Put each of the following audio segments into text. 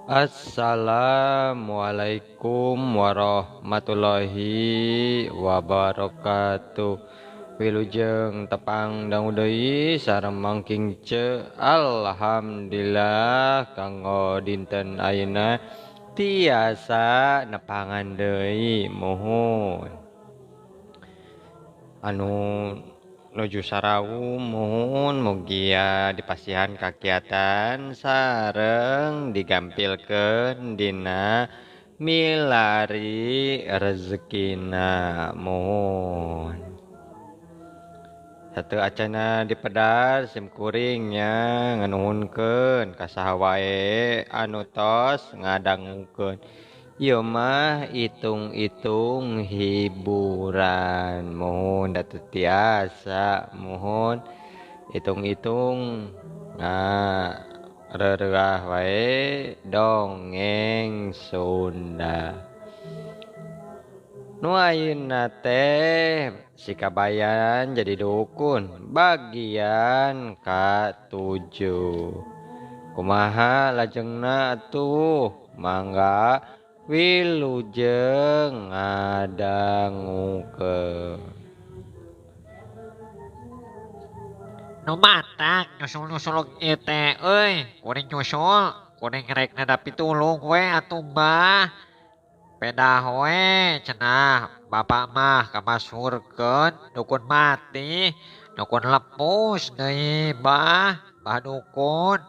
Assalamualaikum warahmatullahi wabarakatuh. Wilujeng tepang dangu deui sareng Mang Kingce. Alhamdulillah kanggo dinten ayeuna tiasa nepangan deui muhun. Anu nuju sarawu muhun mugia dipasihan kakiatan sareng digampilkeun dina milari rezekina muhun. Satu acana dipedar sim kuringnya nganuhunkeun ka saha wae anu tos ngadangukeun. Ieu mah hitung-hitung hiburan muhun da teu tiasa muhun hitung-hitung ngareureah wae dongeng Sunda. Nu ayeuna teh si Kabayan jadi dukun bagian ka-7. Kumaha lajengna atuh mangga wilujeng ngadangukeun. Nu matak nyusul-nyusul ieu teh euy, kuring nyusul, kuring rek nadapi tulung we atuh bah. Pedah we cenah bapak mah kamasyhurkeun dukun mati, dukun lepus deui bah, bah dukun.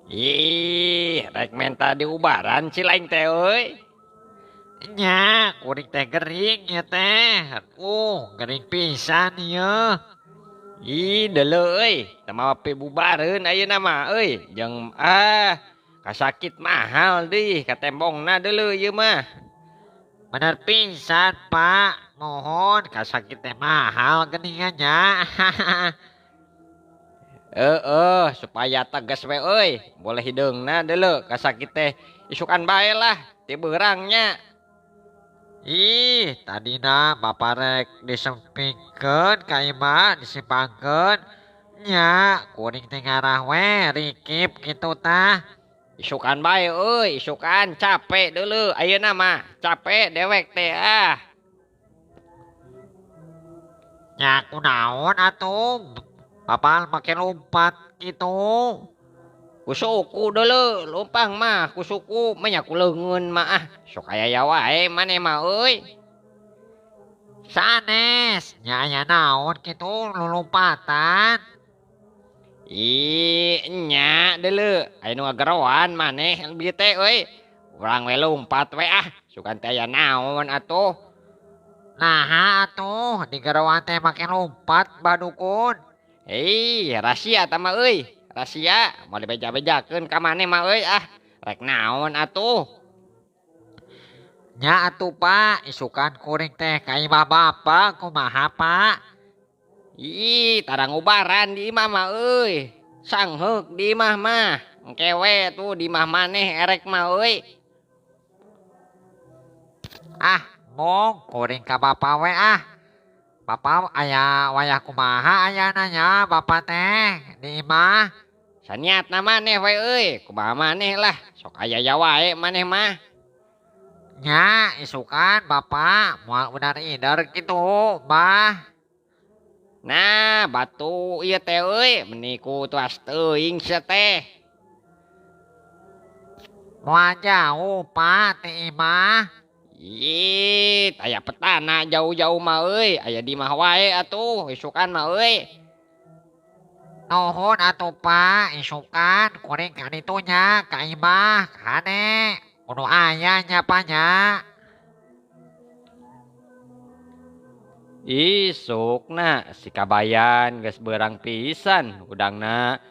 Ih, rek menta diubaran si lain teh euy. Nya, kuring teh gering ieu teh. Gering pisan ieu. Ih, deuleu euy, teu mawa pibubareun ayeuna mah euy. Jeung kasakit mahal deui katembongna deuleu ieu mah. Bener pisan, Pak. Mohon kasakit teh mahal geuningan nya. Heeh, supaya tegas we euy. Boleh hideungna deuleu kasakit teh isukan bae lah ti beurangnya. Ih, tadina bapak rek disempingkeun ka imah disimpangkeun. Nya, kuring teh ngarah we rikip kitu tah. Isukan bae euy, isukan capek deuleu ayeuna mah, capek dewek teh ah. Nya kunaon atuh? Bapak make lompat gitu. Ku suku deuleu lumpang mah, ku suku mah nya ku leungeun mah ah. Sok aya wae maneh mah euy. Sanes, nya aya naon kitu lulumpatan. Ih, nya deuleu aya nu ngageroan maneh bieu teh euy. Urang we lompat we ah, sugan teh aya naon atuh. Naha atuh digeroan teh make lompat bah dukun. Ih, rahasia tah mah euy. Rahasia moal dibeja-bejakeun ka maneh mah euy ah. Rek naon atuh? Nya atuh Pak, isukan kuring teh ka imah bapak kumaha Pak? Ih, tara ngubaran di imah mah euy. Sangheuk di imah mah. Engke we tuh di imah maneh erek mah euy. Ah, mong kuring ka bapak we ah. Bapak aya wayah kumaha ayana nya bapak teh di imah. Saniatna maneh we euy, kumaha maneh lah, sok aya wae maneh mah. Nya isukan bapak moal udar-ider kitu, bah. Nah, batu ieu teh euy, meuni ku tuas teuing sia teh. Moal jauh Pak ti imah. Ih, aya petana jauh-jauh mah euy, aya di imah wae atuh, isukan mah euy. Nuhun atuh Pak, isukan kuring ka ditu nya ka imah kane. Kudu aya nya Pak nya. Isukna si Kabayan geus beurang pisan udangna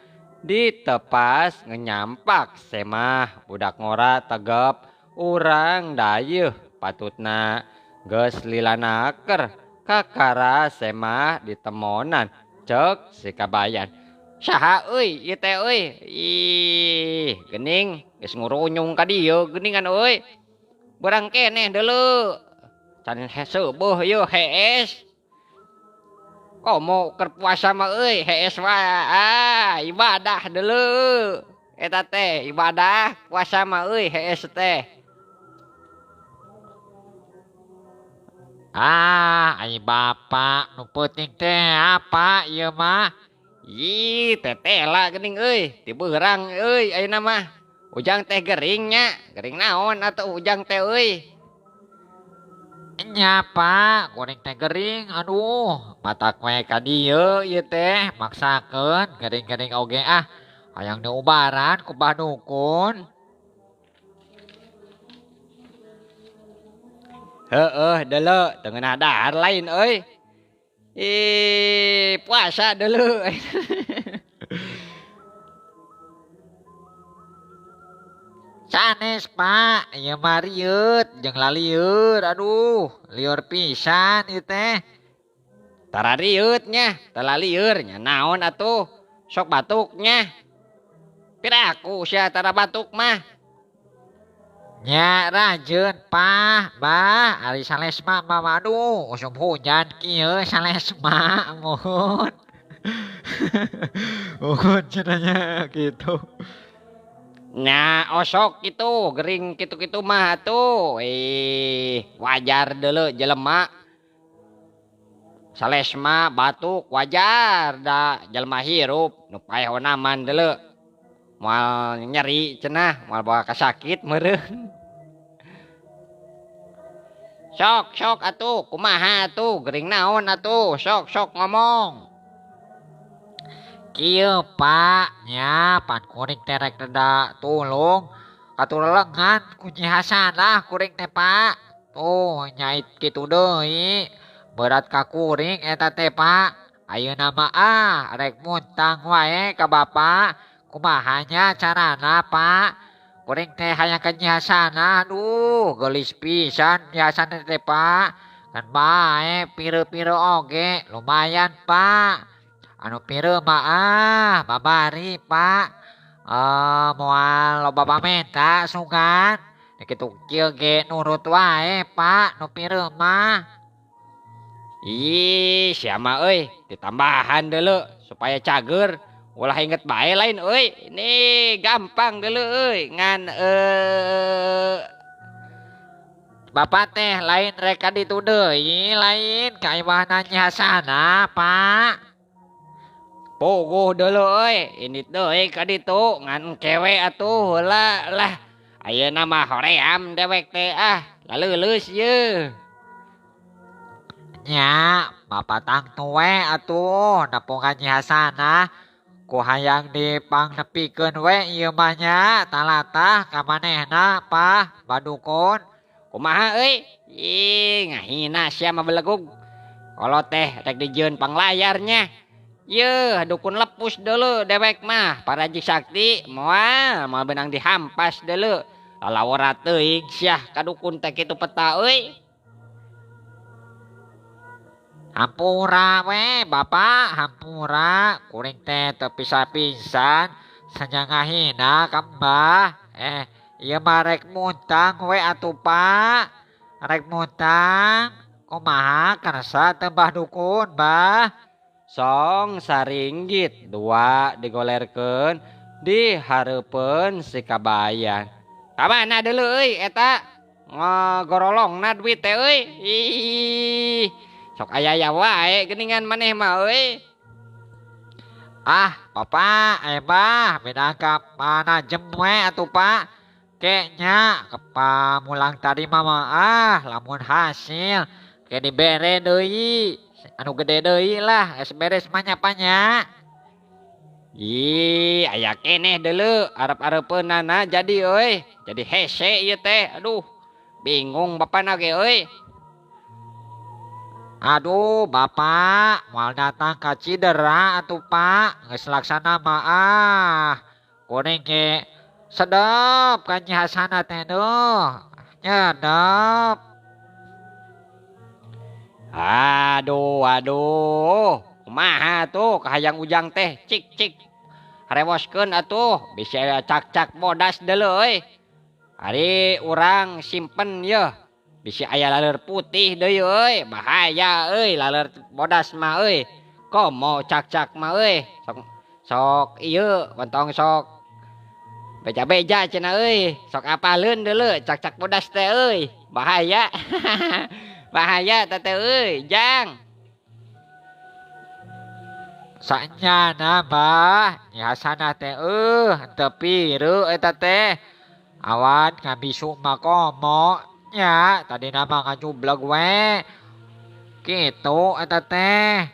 ditepas ngenyampak semah budak ngora tegep urang dayeuh patutna geus lilanaker kakara semah ditemonan cek si Kabayan. Saha euy ieu teh euy? Ih, geuning geus ngurunyung ka dieu geuningan euy. Beurang keneh deuleu. Can seubuh ieu hees. Komo keur puasa mah euy hees wae ah ibadah deuleu. Eta teh ibadah puasa mah euy hees teh. Ah, ai bapak nu peuting teh apa ieu mah? Ih, tetela geuning euy, ti beurang euy ayeuna mah. Ujang teh gering nya, gering naon atuh ujang teh euy. Nya Pak, kuring teh gering, aduh, matak we ka dieu ieu teh maksakeun gering-gering oge ah. Hayang diubaran ku Bah Dukun. Heeh, deuleu teu ngeunah dahar lain euy. Ih, puasa deuleu. Sanes Pak, ieu mah rieut jeung lalieur, aduh, lieur pisan ieu teh. Tara rieut nya, teu lalieur nya naon atuh, sok batuk nya. Piraku sia tara batuk mah. Nya rajeun Pak, Bah, ari salesma mah aduh, usum hujan kieu salesma muhun. Muhun cenah nya kitu. Nya osok kitu, gering kitu-kitu mah atuh. Wajar deuleu jelema. Salesma batuk wajar da jelema hirup nu paehona man deuleu. Moal nyeri cenah, moal bawa kasakit meureun. Sok sok atuh, kumaha atuh, gering naon atuh, sok sok ngomong. Kieu Pak, nya pan kuring teh rek reda tulung katulelengan ku Nyi Hasanah kuring teh Pak. Tuh nyait kitu deui, berat ka kuring eta teh Pak. Ayeuna mah ah rek muntang wae ka Bapak. Kumaha nya carana Pak? Kuring teh hayang ka Nyi Hasanah, aduh geulis pisan Nyi Hasanah teh Pak. Kan bae pire-pire oge lumayan Pak. Anu pire mah ah babari Pak. Moal loba pamenta sugan. Kitu kieu ge nurut wae Pak nu pire mah. Ih, sia mah euy, ditambahan deuleu supaya cager. Ulah inget bae lain euy. Ini gampang deuleu euy ngan Bapak teh lain rek ka ditu deui, lain ka imahna Nyi Hasanah Pak. Puguh deuleu euy, indit deui ka ditu ngan kewe atuh heula lah. Ayeuna mah hoream dewek teh ah, laleuleus yeuh. Nya, Bapak tangtu we atuh nepong ka Nyi Hasanah. Ku hayang dipangnepikeun we ieu mah nya talatah ka manehna Pah Badukun. Kumaha euy? Ih, ngahina sia mah belegug. Kalau teh rek dijieun panglayarnya. Yeuh, dukun lepus deuleu dewek mah, paraji sakti moal moal beunang dihampas deuleu. Lalawara teuing sia ka dukun teh kitu peta euy. Hampura we Bapak, hampura kuring teh teu bisa-pisan sanya ngahina ka Mbah. Ieu mah rek muntang we atuh Pak. Rek muntang kumaha karsa teu Mbah Dukun, Mbah? Song saringgit dua digolerkeun di hareupeun si kabayan. Ka mana deuleu euy eta? Ngagorolongna duit teh euy. Ih, sok aya-aya wae geuningan maneh mah euy. Ah, Bapak, Bah, beda ka mana jem we atuh Pak. Keknya kepamulang tadi mah ah lamun hasil ke dibere deui. Anu gede deui lah, geus beres mah nya nya. Ih, aya keneh deuleu, arep-arepeunana jadi euy. Jadi hese ieu teh. Aduh, bingung bapana ge euy. Aduh, Bapak, moal datang ka Cidera atuh Pak. Geus laksana mah ah. Kuring ge sedep ka Nyi Hasanah teh duh. Nyedep. Aduh, aduh. Kumaha tuh kahayang ujang teh cik cik. Harewoskeun atuh bisi aya cak-cak bodas deuleu euy. Ari urang simpen yeuh. Bisi aya laleur putih deui euy, bahaya euy laleur bodas mah euy. Komo cak-cak mah euy. Sok sok ieu entong sok Beja-beja cenah euy, sok apaleun deuleu cak-cak bodas teh euy. Bahaya. Bahaya teh teh euy, Jang. Sanyana bah, Nyi Hasanah teh eueuh teu pireuk eta teh. Awan ngabisu mah komo nya tadina mah ngajubleg we. Kitu eta teh.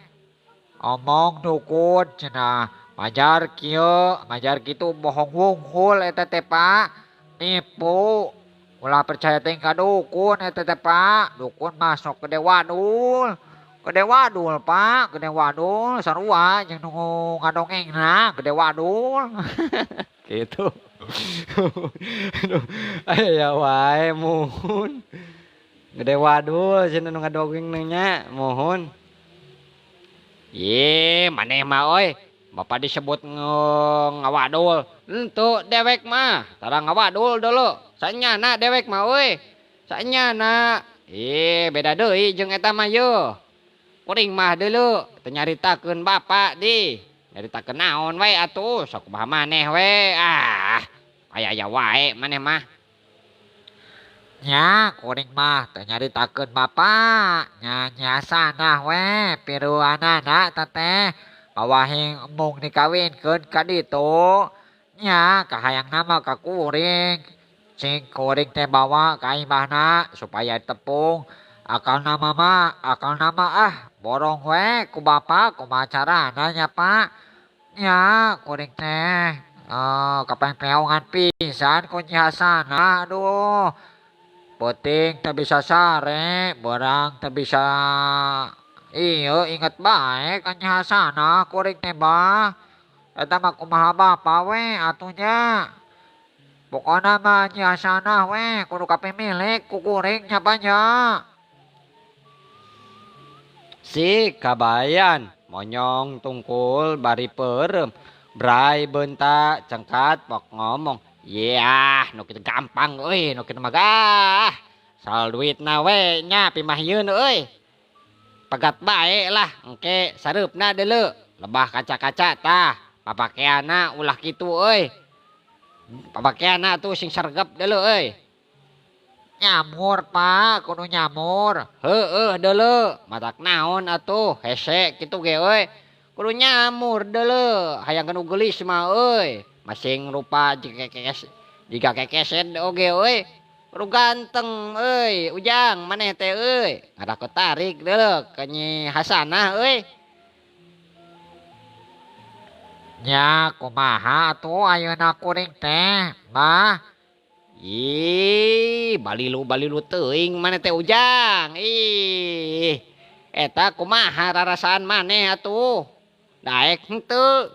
Omong dukun cenah. Majar kieu, majar kitu bohong wungkul eta teh Pak. Nipu. Ulah percaya teh ka dukun eta teh Pak. Dukun mah sok gede wadul. Gede wadul Pak, gede wadul sarua jeung nu ngadongengna gede wadul. Kitu. Aduh, aya wae muhun. Gede wadul cenah nu ngadongengna nya, muhun. Ye, maneh mah euy. Bapak disebut ngawadul. Henteu dewek mah, tara ngawadul dulu. Sanyana dewek mah euy. Sanyana. Ih, beda deui jeung eta mah yeuh. Kuring mah deuleu teu nyaritakeun bapak di. Nyaritakeun naon we atuh, sok kumaha maneh we. Ah, aya-aya wae maneh mah. Nya, kuring mah teu nyaritakeun bapak. Nya Nyi Hasanah we piruanana eta teh. Pawahing embung dikawinkeun ka ditu. Nya kahayangna mah ka kuring. Cing kuring teh bawa ka imahna supaya tepung. Akalna mah akalna mah ah borong we ku bapak kumaha carana nya Pak. Nya kuring teh kapengpeongan pisan ku Nyi Hasanah aduh. Peuting teu bisa sare, beurang teu bisa ieu inget bae ka Nyi Hasanah kuring teh bah. Eta mah kumaha bapa we atuh nya. Pokona mah Nyi Hasanah we kudu kapimilik ku kuring nya Pak nya. Si kabayan monyong tungkul bari peureum bray beunta cengkat pok ngomong. Yeah, nu kitu gampang euy, nu kitu mah gah. Soal duitna we nya pimahieun euy. Pegat bae lah engke sareupna deuleu. Lebah kaca-kaca tah, papakeanna ulah kitu euy. Papakeanna tuh sing sergep deuleu euy. Nyamur Pak, kudu nyamur. Heueuh deuleu, matak naon atuh hese kitu ge euy. Kudu nyamur deuleu, hayang nu geulis mah euy. Masing rupa jiga kekeset oge euy. Kudu ganteng euy, Ujang maneh teh euy. Ngarako tarik deuleu ka Nyi Hasanah euy. Nya kumaha atuh ayeuna kuring teh, Bah? Ih, balilu-balilu teuing maneh teh Ujang. Ih, eta kumaha rarasaan maneh atuh? Daek henteu.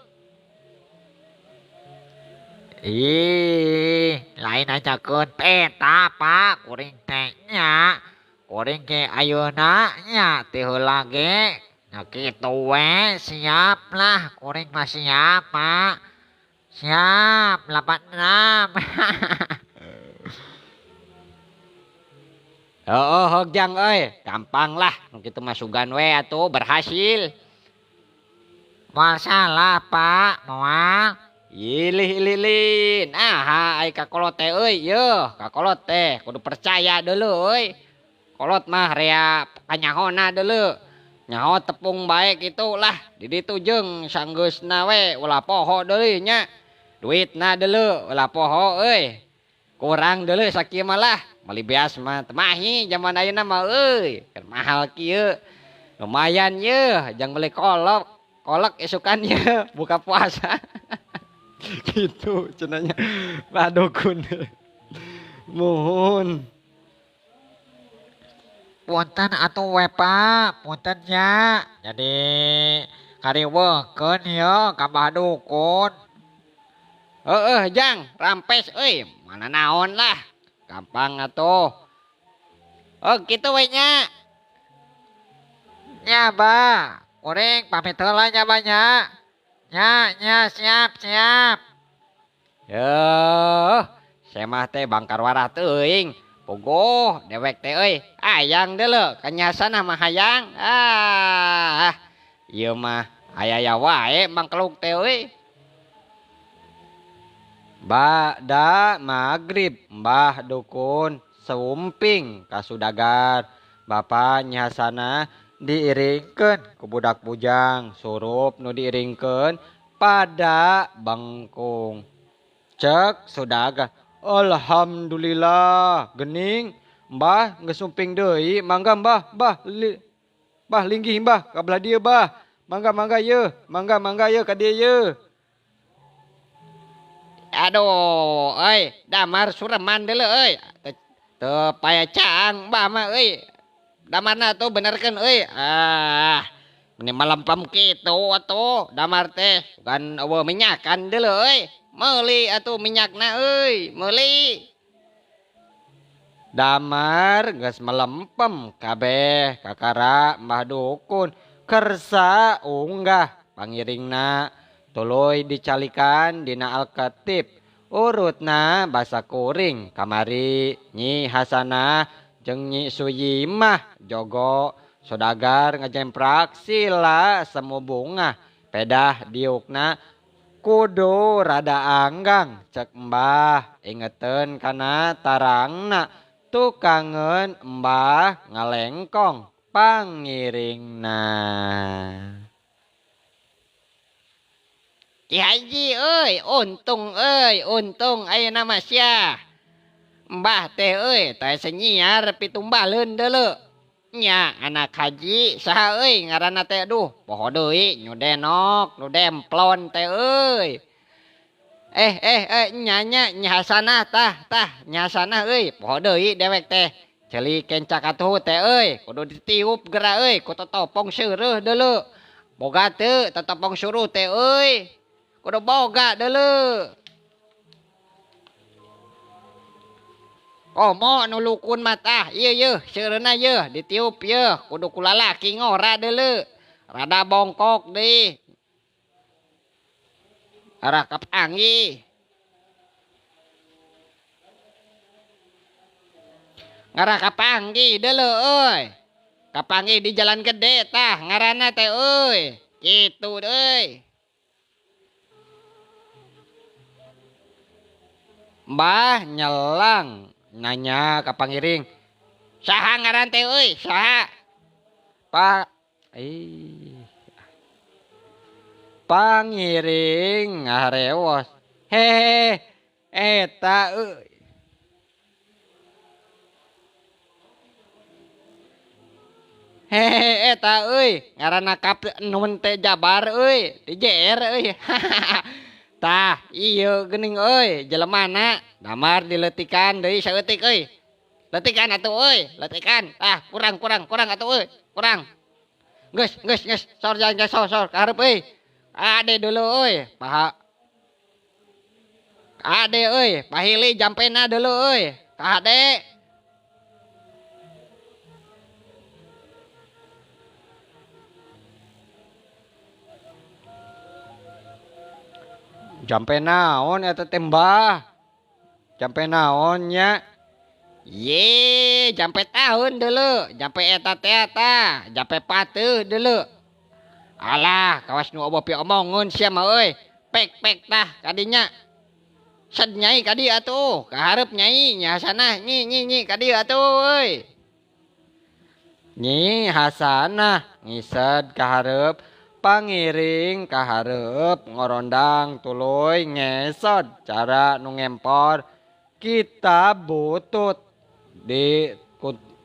Ih, lain nanyakeun peta Pak, kuring teh nya. Kuring ge ayeuna nya ti heula ge. Nya kitu we, siap lah kuring mah siap Pak. Siap 86. Heueuh hog Jang euy, gampang lah nu kitu mah sugan we atuh berhasil. Moal salah Pak, moal. Ilih ililin, aha ai kakolot teh euy, yeuh kakolot teh kudu percaya deuleu euy. Kolot mah rea kanyahona deuleu. Nyaho tepung bae kitu lah, di ditu jeung sanggeusna we ulah poho deui nya. Duitna deuleu ulah poho euy. Kurang deuleu sakieu mah lah, meuli beas mah teu mahi jaman ayeuna mah euy, keur mahal kieu. Lumayan yeuh jang meuli kolok, kolek isukan yeuh buka puasa. Gitu cenanya Pak Dukun. Muhun. Punten atuh we Pak, punten nya. Jadi kariweuhkeun ieu ka Bah Dukun. Heueuh Jang, rampes euy, mana naon lah. Gampang atuh. Oh kitu we nya. Nya Bah, kuring pamit heula nya Bah nya. Nya, nya, siap, siap. Yeuh, semah teh bangkar warah teuing. Puguh dewek teh euy, hayang deuleu ka Nyi Hasanah mah hayang. Ah, ieu mah aya-aya wae mangkeluk teh euy. Ba'da magrib Mbah Dukun sumping ka Sudagar. Bapa Nyi Hasanah diiringkeun ku budak bujang surup nu diiringkeun pada bengkung. Cek Sudagar, alhamdulillah gening Mbah geus sumping deui, mangga Mbah, Mbah Mbah linggih Mbah ka belah dieu Mbah. Mangga mangga yeuh, mangga mangga yeuh ka dieu yeuh. Aduh euy, damar sureman deuleu euy. Teu paya caang Mbah mah euy. Damarna atuh benerkeun euy. Ah, meni malempem kitu atuh damar teh. Bukan eueuh minyakan deuleu euy. Meuli atuh minyakna euy, meuli. Damar geus melempem kabeh kakara Mbah Dukun kersa unggah pangiringna tuluy dicalikan dina alketip urutna basa kuring kamari Nyi Hasanah jeung Nyi Suyimah jogo Sodagar ngejemprak sila semu bungah pedah diukna kudu rada anggang cek Mbah ingeteun kana tarangna tukangeun Mbah ngalengkong pangiringna. Ki Haji euy, untung euy, untung ayeuna mah sia. Mbah teh euy, teh senyiar pitumbaleun deuleu. Nya anak haji saha euy ngaranna teh aduh, poho deui nu denok, nu demplon teh euy. Nya nya Nyi Hasanah tah tah Nyi Hasanah euy, poho deui dewek teh. Ceuli kencak atuh teh euy, kudu ditiup geura euy, ku totopong seureuh deuleu. Boga teu totopong suruh teh euy. Kudu boga deuleu. Komo nu lukun mah tah, ieu yeuh seureuna yeuh ditiup yeuh, kudu ku lalaki ngora deuleu. Rada bongkok deui. Arah kapanggih. Ngarah kapanggih deuleu euy. Kapanggih di jalan gede tah ngaranna teh euy. Kitu euy. Mbah nyelang nanya ka pangiring. Saha ngaran teh euy? Saha? Pak pangiring ngarewos. Hehe eta euy. Hehe eta euy ngaranna kap nun teh Jabar euy, di JR euy. Tah ieu geuning euy jelemana damar dileutikan deui saeutik euy. Leutikan atuh euy, leutikan. Tah kurang kurang kurang atuh euy, kurang. Geus geus geus sor jalan geus sor sor ka hareup euy. Ade dulu euy, paha. Ade euy, pahili jampena dulu euy. Ka ade. Jampe naon eta teh Mbah? Jampe naon nya? Ye, jampe tahun deuleu, jampe eta teh tah, jampe pateuh deuleu. Alah, kawas nu eueuh piomongeun sia mah euy. Pek pek tah kadinya. Sed nyai ka dieu atuh, ka hareup nyai Nyi Hasanah nyi nyi nyi ka dieu atuh euy. Nyi Hasanah ngised ka hareup. Pangiring ka hareup ngorondang tuluy ngesod cara nu ngempor kita butut di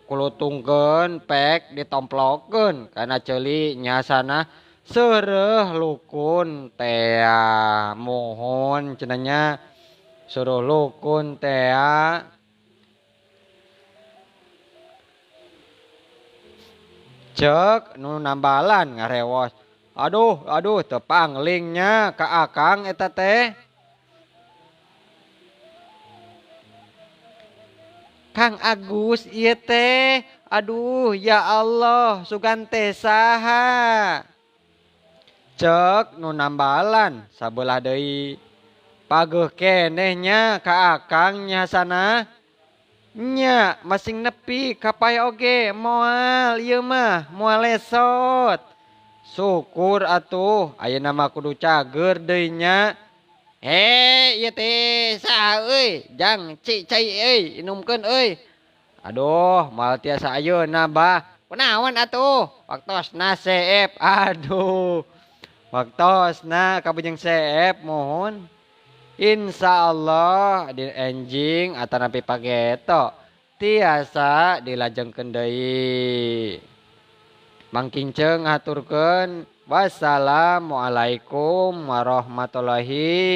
kulutungkeun pek ditomplokeun kana ceuli Nyi Hasanah seureuh lukun tea mohon cenah nya suruh lukun tea. Cek nu nambalan ngarewos. Aduh, aduh, teu panglingnya ka akang eta teh. Kang Agus ieu teh. Aduh, ya Allah, sugan teh saha? Cek nu nambalan sabelah deui. Pageuh keneh nya ka akang Nyi Hasanah. Nya masing nepi ka pae oge moal ieu mah, moal lesot. Syukur atuh ayeuna mah kudu cager deui nya. He, ieu teh saha euy? Jang cik cai euy, inumkeun euy. Aduh, moal tiasa ayeuna bah. Kunaon atuh? Waktosna seep. Aduh. Waktosna kabujeng seep muhun. Insyaallah di enjing atanapi pageto tiasa dilajengkeun deui. Mang Kinceng ngahaturkeun wassalamualaikum warahmatullahi.